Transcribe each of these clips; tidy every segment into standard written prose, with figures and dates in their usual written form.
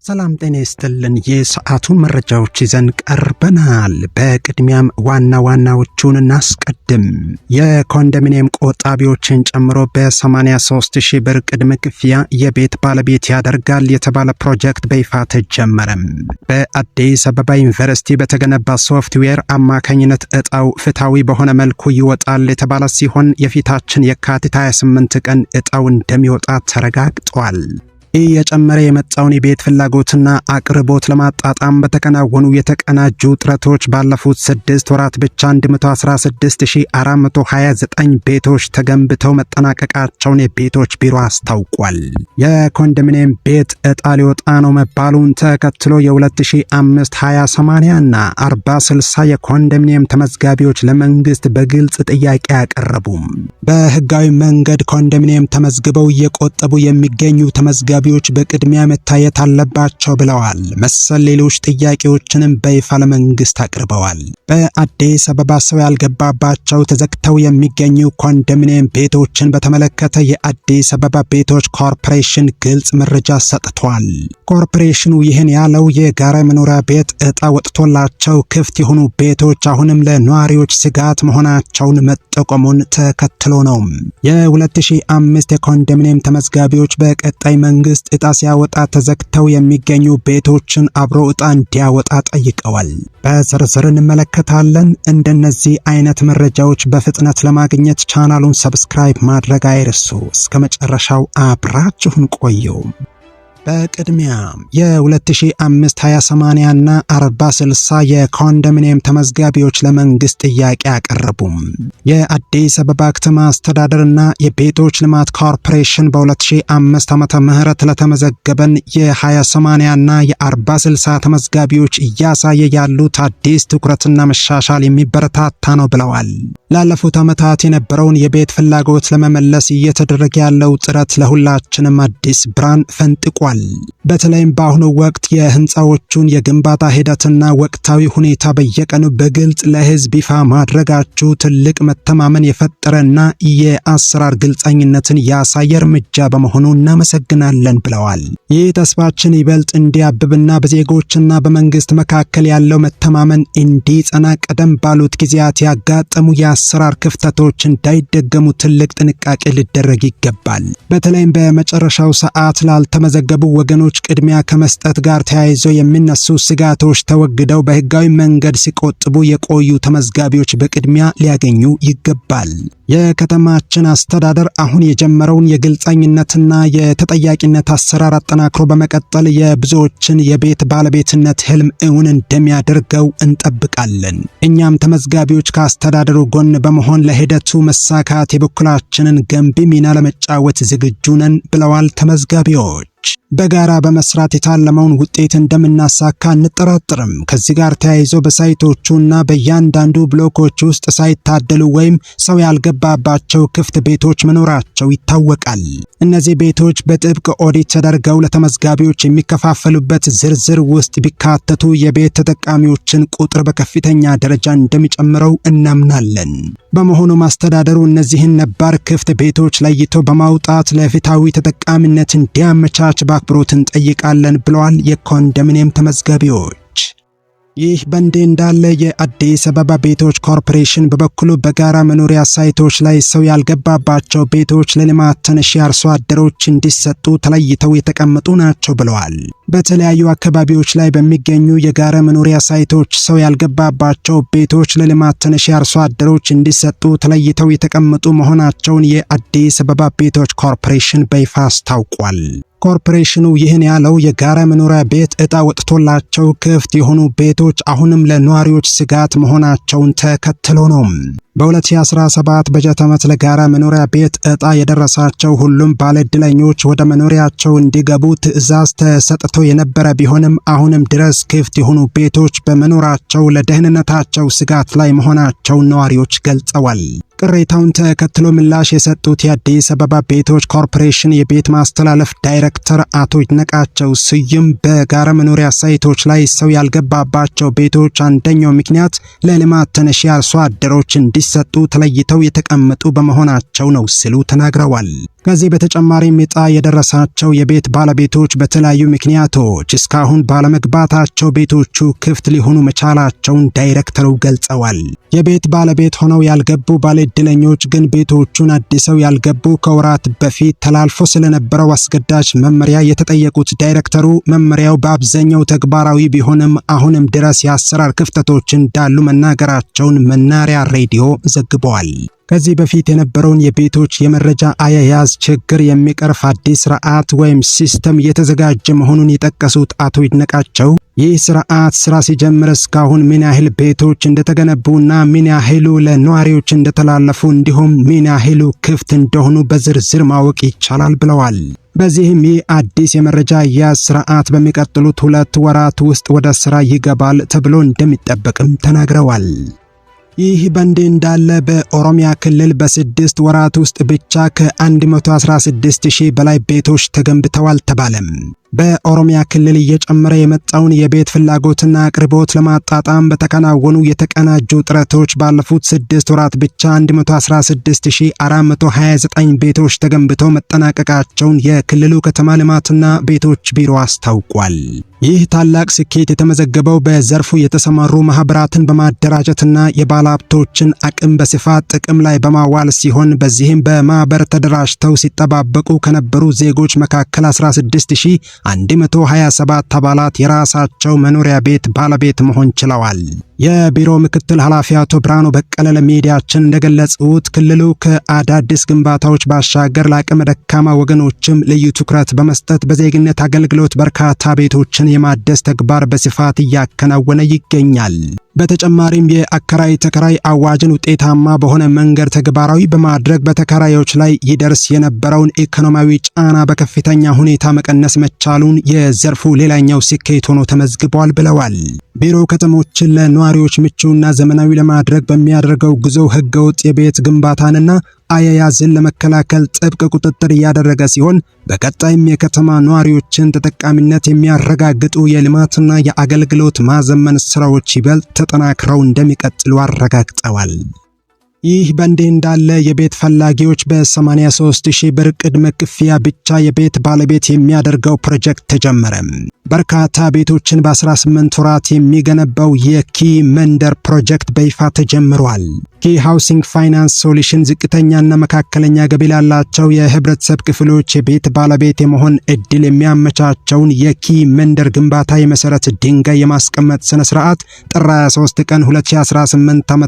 ሰላም ጤና ይስጥልን። የሰዓቱን መረጃዎች ይዘን ቀርበናል። በቅድሚያም ዋና ዋናዎቹን እናስቀድም። የኮንዶሚኒየም ቆጣቢዎችን ጨምሮ በ83 ሺህ ብር ቅድመ ክፍያ የቤት ባለቤት ያደርጋል የተባለ ፕሮጀክት በይፋ ተጀመረም። በአዲስ አበባ ዩኒቨርሲቲ በተገነባ ሶፍትዌር አማካኝነት እጣው ፍትሐዊ በሆነ መልኩ ይወጣል የተባለ ሲሆን የፊታችን የካቲት 28 ቀን እጣው እንደሚወጣ ተረጋግጧል። እየጨመረ የመጣውን የቤት ፍላጎትና አቅርቦት ለማጣጣም በተከናወኑ የተቀናጁ ጥረቶች ባለፉት 6 ወራት ብቻ 116429 ቤቶች ተገንብተው መጠናቀቃቸውን የቤቶች ቢሮ አስታውቋል። የኮንዶሚኒየም ቤት ዕጣ ሊወጣ ነው መባሉን ተከትሎ የ2005፣ 2080 እና 4060 የኮንዶሚኒየም ተመዝጋቢዎች ለመንግስት በግልጽ ጥያቄ አቀረቡም። በህጋዊ መንገድ ኮንዶሚኒየም ተመዝግበው እየቆጠቡ የሚገኙ ተመዝጋቢዎች በቅድሚያ መታየት አለባቸው ብለዋል። መሰል ሌሎች ጥያቄዎችንም በይፋ ለመንግስት አቅርበዋል። በአዲስ አበባ ሰው ያልገባባቸው ተዘግተው የሚገኙ ኮንዶሚኒየም ቤቶችን በተመለከተ የአዲስ አበባ ቤቶች ኮርፖሬሽን ግልጽ መረጃ ሰጥቷል። ኮርፖሬሽኑ ይህን ያለው የጋራ መኖሪያ ቤት ዕጣ ወጥቶላቸው ክፍት የሆኑ ቤቶች አሁንም ለነዋሪዎች ስጋት መሆናቸውን መጠቆሙን ተከትሎ ነው። የ2005 የኮንዶሚኒየም ተመዝጋቢዎች በቀጣይ መንግስት ዕጣ ሲያወጣ ተዘግተው የሚገኙ ቤቶችን አብሮ ዕጣ እንዲያወጣ ጠይቀዋል። በዝርዝር እንመለከታለን። እንደነዚህ አይነት መረጃዎች በፍጥነት ለማግኘት ቻናሉን subscribe ማድረግ አይርሱ። እስከ መጨረሻው አብራችሁን ቆዩ። በቅድሚያ የ2005፣ 2080 እና 4060 የኮንዶሚኒየም ተመዝጋቢዎች ለመንግስት ጥያቄ አቀረቡም። የአዲስ አበባ ከተማ አስተዳደርና የቤቶች ልማት ኮርፖሬሽን በ2005 ዓመተ ምህረት ለተመዘገበን የ2080 እና የ4060 ተመዝጋቢዎች እያሳየ ያሉት አዲስ ትኩረትና መሻሻል የሚበረታታ ነው ብለዋል። ላለፉት ዓመታት የነበረውን የቤት ፍላጎት ለመመለስ እየተደረገ ያለው ጥረት ለሁላችንም አዲስ ብርሃን ፈንጥቋል። በተለይም በአሁኑ ወቅት የህንፃዎቹን የግንባታ ሂደትና ወቅታዊ ሁኔታ በየቀኑ በግልጽ ለህዝብ ይፋ ማድረጋችሁ ትልቅ መተማመን የፈጠረና የአሰራር ግልጸኝነትን ያሳየ እርምጃ በመሆኑ እናመሰግናለን ብለዋል። ይህ ተስፋችን ይበልጥ እንዲያብብና በዜጎችና በመንግስት መካከል ያለው መተማመን እንዲጸና ቀደም ባሉት ጊዜያት ያጋጠሙ የአሰራር ክፍተቶች እንዳይደገሙ ትልቅ ጥንቃቄ ሊደረግ ይገባል። በተለይም በመጨረሻው ሰዓት ላልተመዘገቡ ወገኖች ቅድሚያ ከመስጠት ጋር ተያይዞ የሚነሱ ስጋቶች ተወግደው በህጋዊ መንገድ ሲቆጥቡ የቆዩ ተመዝጋቢዎች በቅድሚያ ሊያገኙ ይገባል። የከተማችን አስተዳደር አሁን የጀመረውን የግልጸኝነትና የተጠያቂነት አሰራር አጠናክሮ በመቀጠል የብዙዎችን የቤት ባለቤትነት ህልም እውን እንደሚያደርገው እንጠብቃለን። እኛም ተመዝጋቢዎች ከአስተዳደሩ ጎን በመሆን ለሂደቱ መሳካት የበኩላችንን ገንቢ ሚና ለመጫወት ዝግጁ ነን ብለዋል ተመዝጋቢዎች። በጋራ በመስራት የታለመውን ውጤት እንደምናሳካ አንጠራጥርም። ከዚህ ጋር ተያይዞ በሳይቶቹና በእያንዳንዱ ብሎኮች ውስጥ ሳይታደሉ ወይም ሰው ያልገባባቸው ክፍት ቤቶች መኖራቸው ይታወቃል። እነዚህ ቤቶች በጥብቅ ኦዲት ተደርገው ለተመዝጋቢዎች የሚከፋፈሉበት ዝርዝር ውስጥ ቢካተቱ የቤት ተጠቃሚዎችን ቁጥር በከፍተኛ ደረጃ እንደሚጨምረው እናምናለን። በመሆኑም አስተዳደሩ እነዚህን ነባር ክፍት ቤቶች ለይቶ በማውጣት ለፍትሐዊ ተጠቃሚነት እንዲያመቻች በአክብሮት እንጠይቃለን ብለዋል የኮንዶሚኒየም ተመዝጋቢዎች። ይህ በእንዲህ እንዳለ የአዲስ አበባ ቤቶች ኮርፖሬሽን በበኩሉ በጋራ መኖሪያ ሳይቶች ላይ ሰው ያልገባባቸው ቤቶች ለልማት ተነሺ አርሶ አደሮች እንዲሰጡ ተለይተው የተቀመጡ ናቸው ብለዋል። በተለያዩ አካባቢዎች ላይ በሚገኙ የጋራ መኖሪያ ሳይቶች ሰው ያልገባባቸው ቤቶች ለልማት ተነሺ አርሶ አደሮች እንዲሰጡ ተለይተው የተቀመጡ መሆናቸውን የአዲስ አበባ ቤቶች ኮርፖሬሽን በይፋ አስታውቋል። ኮርፖሬሽኑ ይህን ያለው የጋራ መኖሪያ ቤት ዕጣ ወጥቶላቸው ክፍት የሆኑ ቤቶች አሁንም ለነዋሪዎች ስጋት መሆናቸውን ተከትሎ ነው። በ2017 በጀት ዓመት ለጋራ መኖሪያ ቤት ዕጣ የደረሳቸው ሁሉም ባለዕድለኞች ወደ መኖሪያቸው እንዲገቡ ትዕዛዝ ተሰጥቶ የነበረ ቢሆንም አሁንም ድረስ ክፍት የሆኑ ቤቶች በመኖራቸው ለደህንነታቸው ስጋት ላይ መሆናቸውን ነዋሪዎች ገልጸዋል። ቅሬታውን ተከትሎ ምላሽ የሰጡት የአዲስ አበባ ቤቶች ኮርፖሬሽን የቤት ማስተላለፍ ዳይሬክተር አቶ ይድነቃቸው ስዩም በጋራ መኖሪያ ሳይቶች ላይ ሰው ያልገባባቸው ቤቶች አንደኛው ምክንያት ለልማት ተነሺ አርሶ አደሮች እንዲሰጡ ተለይተው የተቀመጡ በመሆናቸው ነው ሲሉ ተናግረዋል። ከዚህ በተጨማሪም ዕጣ የደረሳቸው የቤት ባለቤቶች በተለያዩ ምክንያቶች እስካሁን ባለመግባታቸው ቤቶቹ ክፍት ሊሆኑ መቻላቸውን ዳይሬክተሩ ገልጸዋል። የቤት ባለቤት ሆነው ያልገቡ ባለዕድለኞች ግን ቤቶቹን አድሰው ያልገቡ ከወራት በፊት ተላልፎ ስለነበረው አስገዳጅ መመሪያ የተጠየቁት ዳይሬክተሩ መመሪያው በአብዛኛው ተግባራዊ ቢሆንም አሁንም ድረስ የአሰራር ክፍተቶች እንዳሉ መናገራቸውን መናሪያ ሬዲዮ ዘግበዋል። ከዚህ በፊት የነበረውን የቤቶች የመረጃ አያያዝ ችግር የሚቀርፍ አዲስ ስርዓት ወይም system እየተዘጋጀ መሆኑን የጠቀሱት አቶ ይድነቃቸው ይህ ስርዓት ስራ ሲጀምር እስካሁን ምን ያህል ቤቶች እንደተገነቡና ምን ያህሉ ለነዋሪዎች እንደተላለፉ እንዲሁም ምን ያህሉ ክፍት እንደሆኑ በዝርዝር ማወቅ ይቻላል ብለዋል። በዚህም ይህ አዲስ የመረጃ አያያዝ ስርዓት በሚቀጥሉት 2 ወራት ውስጥ ወደ ስራ ይገባል ተብሎ እንደሚጠበቅም ተናግረዋል። ይህ በእንዲህ እንዳለ በኦሮሚያ ክልል በ6 ወራት ውስጥ ብቻ ከ116 ሺህ በላይ ቤቶች ተገንብተዋል ተባለም። በኦሮሚያ ክልል እየጨመረ የመጣውን የቤት ፍላጎትና አቅርቦት ለማጣጣም በተከናወኑ የተቀናጁ ጥረቶች ባለፉት 6 ወራት ብቻ 116429 ቤቶች ተገንብተው መጠናቀቃቸውን የክልሉ ከተማ ልማትና ቤቶች ቢሮ አስታውቋል። ይህ ታላቅ ስኬት የተመዘገበው በዘርፉ የተሰማሩ ማህበራትን በማደራጀትና የባለሀብቶችን አቅም በስፋት ጥቅም ላይ በማዋል ሲሆን፣ በዚህም በማህበር ተደራጅተው ሲጠባበቁ ከነበሩ ዜጎች መካከል 16127 አባላት የራሳቸው መኖሪያ ቤት ባለቤት መሆን ችለዋል። የቢሮ ምክትል ኃላፊ አቶ ብርሃኑ በቀለ ለሚዲያችን እንደገለጹት፣ ክልሉ ከአዳዲስ ግንባታዎች ባሻገር ለአቅመ ደካማ ወገኖችም ልዩ ትኩረት በመስጠት በዜግነት አገልግሎት በርካታ ቤቶችን የማደስ ተግባር በስፋት እያከናወነ ይገኛል። በተጨማሪም የአከራይ ተከራይ አዋጅን ውጤታማ በሆነ መንገድ ተግባራዊ በማድረግ በተከራዮች ላይ ይደርስ የነበረውን ኢኮኖሚያዊ ጫና በከፍተኛ ሁኔታ መቀነስ መቻሉን የዘርፉ ሌላኛው ስኬት ሆኖ ተመዝግቧል ብለዋል። ቢሮ ከተሞችን ለነዋሪዎች ምቹና ዘመናዊ ለማድረግ በሚያደርገው ጉዞ ህገወጥ የቤት ግንባታንና አያያዝን ለመከላከል ጥብቅ ቁጥጥር እያደረገ ሲሆን፣ በቀጣይም የከተማ ነዋሪዎችን ተጠቃሚነት የሚያረጋግጡ የልማትና የአገልግሎት ማዘመን ስራዎች ይበልጥ ተጠናክረው እንደሚቀጥሉ አረጋግጠዋል። ይህ በእንዲህ እንዳለ የቤት ፈላጊዎች በ83 ሺህ ብር ቅድመ ክፍያ ብቻ የቤት ባለቤት የሚያደርገው ፕሮጀክት ተጀመረ። በርካታ ቤቶችን በ18 ወራት የሚገነባው የኪ መንደር ፕሮጀክት በይፋ ተጀምሯል። ኪ Housing Finance Solution ዝቅተኛና መካከለኛ ገቢ ላላቸው የህብረተሰብ ክፍሎች የቤት ባለቤት የመሆን እድል የሚያመቻቸውን የኪ መንደር ግንባታ የመሰረት ድንጋይ የማስቀመጥ ስነ ስርዓት ጥር 23 ቀን 2018 ዓ.ም.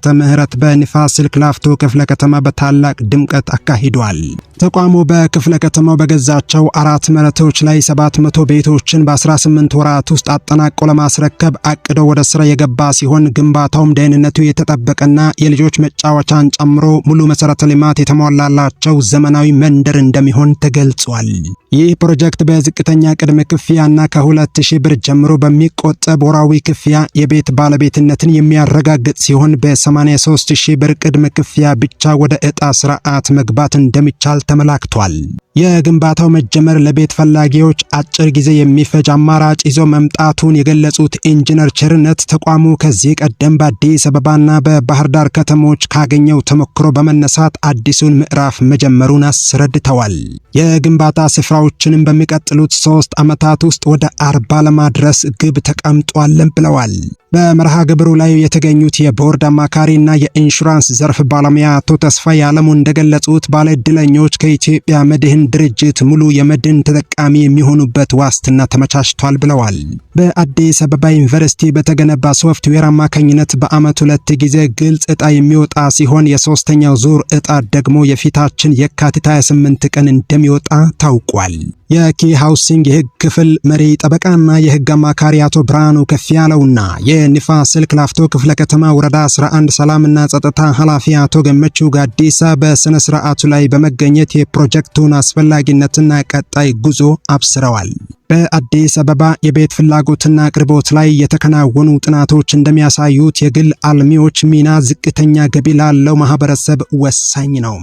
በንፋስ ስልክ ላፍቶ ክፍለ ከተማ በታላቅ ድምቀት አካሂዷል። ተቋሙ በክፍለ ከተማው በገዛቸው አራት መሬቶች ላይ 700 ቤቶችን በ18 ወራት ውስጥ አጠናቆ ለማስረከብ አቅዶ ወደ ስራ የገባ ሲሆን፣ ግንባታውም ደህንነቱ የተጠበቀና የልጆች መጫወቻን ጨምሮ ሙሉ መሰረተ ልማት የተሟላላቸው ዘመናዊ መንደር እንደሚሆን ተገልጿል። ይህ ፕሮጀክት በዝቅተኛ ቅድመ ክፍያና ከ2000 ብር ጀምሮ በሚቆጠብ ወራዊ ክፍያ የቤት ባለቤትነትን የሚያረጋግጥ ሲሆን፣ በ83 ሺህ ብር ቅድመ ክፍያ ብቻ ወደ ዕጣ ስርዓት መግባት እንደሚቻል ተመላክቷል። የግንባታው መጀመር ለቤት ፈላጊዎች አጭር ጊዜ የሚፈጅ አማራጭ ይዞ መምጣቱን የገለጹት ኢንጂነር ቸርነት፣ ተቋሙ ከዚህ ቀደም በአዲስ አበባና በባህር ዳር ከተሞች ካገኘው ተሞክሮ በመነሳት አዲሱን ምዕራፍ መጀመሩን አስረድተዋል። የግንባታ ስፍራዎችንም በሚቀጥሉት 3 ዓመታት ውስጥ ወደ 40 ለማድረስ ግብ ተቀምጧል ብለዋል። በመርሃ ግብሩ ላይ የተገኙት የቦርድ አማካሪ እና የኢንሹራንስ ዘርፍ ባለሙያ አቶ ተስፋዬ አለሙ እንደገለጹት፣ ባለዕድለኞች ከኢትዮጵያ መድህን ድርጅት ሙሉ የመድን ተጠቃሚ የሚሆኑበት ዋስትና ተመቻችቷል ብለዋል። በአዲስ አበባ ዩኒቨርሲቲ በተገነባ ሶፍትዌር አማካኝነት በዓመት ሁለት ጊዜ ግልጽ ዕጣ የሚወጣ ሲሆን፣ የሶስተኛው ዙር ዕጣ ደግሞ የፊታችን የካቲት 28 ቀን እንደሚወጣ ታውቋል። የኪ Housing የህግ ክፍል መሪ ጠበቃና የህግ አማካሪ አቶ ብርሃኑ ከፍያለውና የንፋስ ስልክ ላፍቶ ክፍለ ከተማ ወረዳ 11 ሰላምና ጸጥታ ኃላፊ አቶ ገመቹ ጋዲሳ በስነ ስርዓቱ ላይ በመገኘት የፕሮጀክቱን አስፈላጊነትና ቀጣይ ጉዞ አብስረዋል። በአዲስ አበባ የቤት ፍላጎትና አቅርቦት ላይ የተከናወኑ ጥናቶች እንደሚያሳዩት የግል አልሚዎች ሚና ዝቅተኛ ገቢ ላለው ማህበረሰብ ወሳኝ ነው።